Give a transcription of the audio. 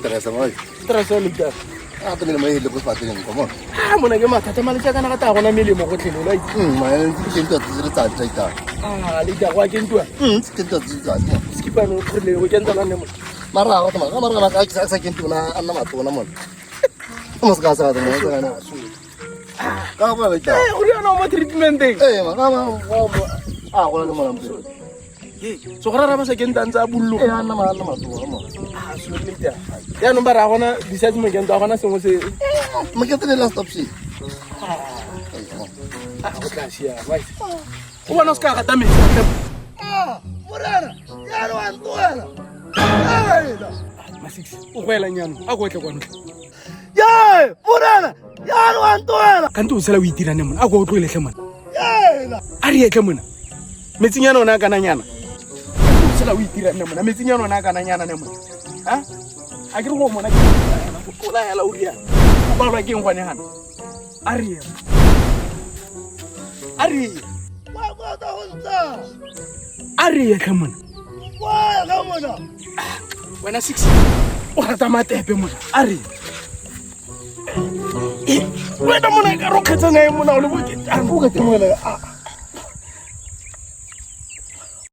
Stress mo. Stress le ka. A te melemo e le go sepatleleng ko mona. Ah, mona ke mathata malwetse a kana ga ta gona melemo gotlhelelo a itse. Ma ntse ke ntwa tse letsatsi tsa itang. Ah, le ita go a kentiwa. Ke ntwa tse letsatsi. Skipane o kgorele go kentsa la nne mona. Mara ga tsamaya, mara ga ka sa kenti ona a nna matona mona. Mo se ka sa ga mo se ka na. Ka ba le tla. Eh, o riana mo treatmenteng. Eh, ma ka ba a go le mona mpe. So go rara ba sa kentang tsa bollo. Eh, a nna ma nna matona mona. Ah, so le ita. Yaanong ba ra gona besides mokento a gona sengwe se Mo ke tsele last option. Ah, go tla siama. Wa itse. O bona o se ka gata metsi. Ah, morena, ya re wa ntogela. Ma six. O go elang jaanong. A go tle kwano. Ye, morena, ya re wa ntogela. Kante o sela o itirane mona. A go o tloeletlhe mona. Yena. A re etle mona. Metsinyana ona a kananyana. O sela o itirane mona. Metsinyana ona a kananyana ne mona. Ha? A ke re go mona ke go tlola hela o riana. O balwa ke eng gone gana? A re ye. A re ye. Wa go ta go ntsa. A re ye tlhe mona. Wa ga mona. Wena six. O rata matepe mona. A re ye. Wena mona e ka re o kgetsana e mona o le bokete. A re O ka ke mona. Ah.